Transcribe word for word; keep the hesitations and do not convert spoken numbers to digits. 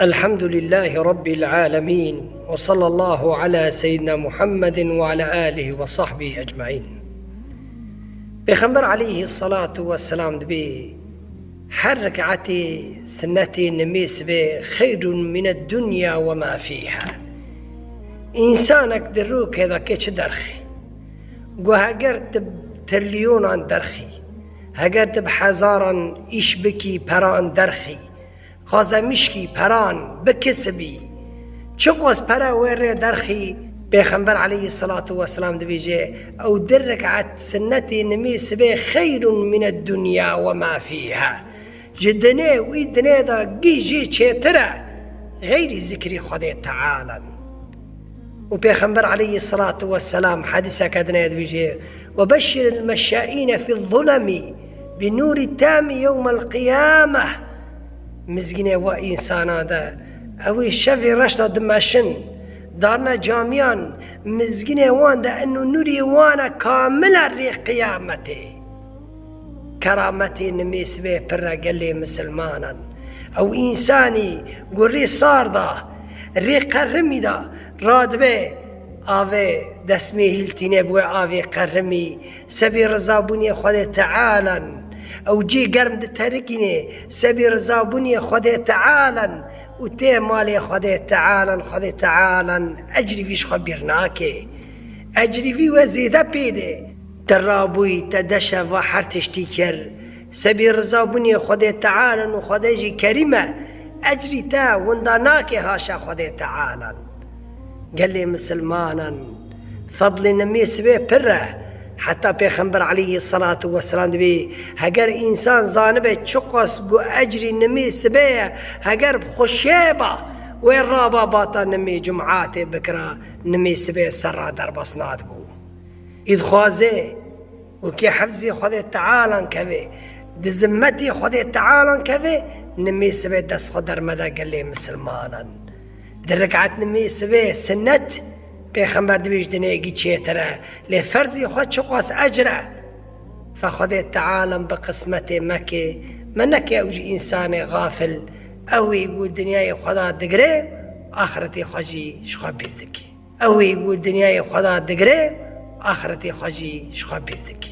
الحمد لله رب العالمين، وصلى الله على سيدنا محمد وعلى آله وصحبه أجمعين. Pêxember aleyhi salatu ve selam dibê, her rekatê sinetê nimê sibê xeyrun mined dunya ve ma fîha. Însanek di rokê de ke çi derxî? Got, heger tu bi trilyonan derxî, heger tu bi hezaran îş bikî, peran derxî, qazemişkî, peran bikisibî, çiqas pere wê rê derxî, Pêxember aleyhi salatu ve selam dibêje, ew di rekat sinetê nimê sibê xeyrun mined dunya ve ma fîha. Ji dinê û wî dinê de gî jê çêtir e, xeyrî zikrî Xwedê Teala. Û Pêxember aleyhi salatu ve selam hedîseke dinê dibêje, "Ve beşşiril meşşaîne fî zulemi bi nûrî tamî yewmel qiyameh." Mizgînê wa însana de, ew ê şevê reş de dimeşin, darne camiyan, mizgînê wan de eno nûrê wan e kamil e rê qiyametê. Kerametê nimê sibê pir e gelê misilmanan. Ew însanî ku rê sar da, rê qerimî da, radibe avê destmêhîl tîne bi wê avê qerimî, sebî rizabûnê Xwedê Tealan. Ew cî germ diterikîne, sebî rizabûnê Xwedê Tealan. Û tê malê Xwedê Tealan, Xwedê Tealan ecrî vî ji xwe bîr nake. Ecrî vî we zêde pê de. Te rabûyî, te deşeva her tiştî kir. Sebî rizabûnê Xwedê Tealan û Xwedê jî kerîm e. Ecrî te winda nake haşa Xwedê Tealan. Gelê misilmanan, fedlê nimê sibê pir e. Heta Pêxember aleyhi salatu ve selam dibê, heger însan zanibe çiqas ku ecrî nimê sibê ye, heger bi xwe şêba wê raba bata nimê cumatê bikira, nimê sibê serra derbas nadibû. Î dixwaze û kê hefzê Xwedê Tealan keve, di zimmetê Xwedê Tealan keve, nimê sibê dest xwe dermede gelê misilmanan. Di rekat nimê sibê sinnet, Pêxember dibê ji dinê gî çêtir e, lê ferzî xwe çiqas ecr e. Fe Xwedê Tealan bi qismetê me ke, me neke ew ji însanê xafil, ew ê ku dinyayê xwe da digire, axretê xwe jî ji xwe bîr dike. Ew ê ku dinyayê xwe da digire, axretê xwe jî ji xwe bîr dike.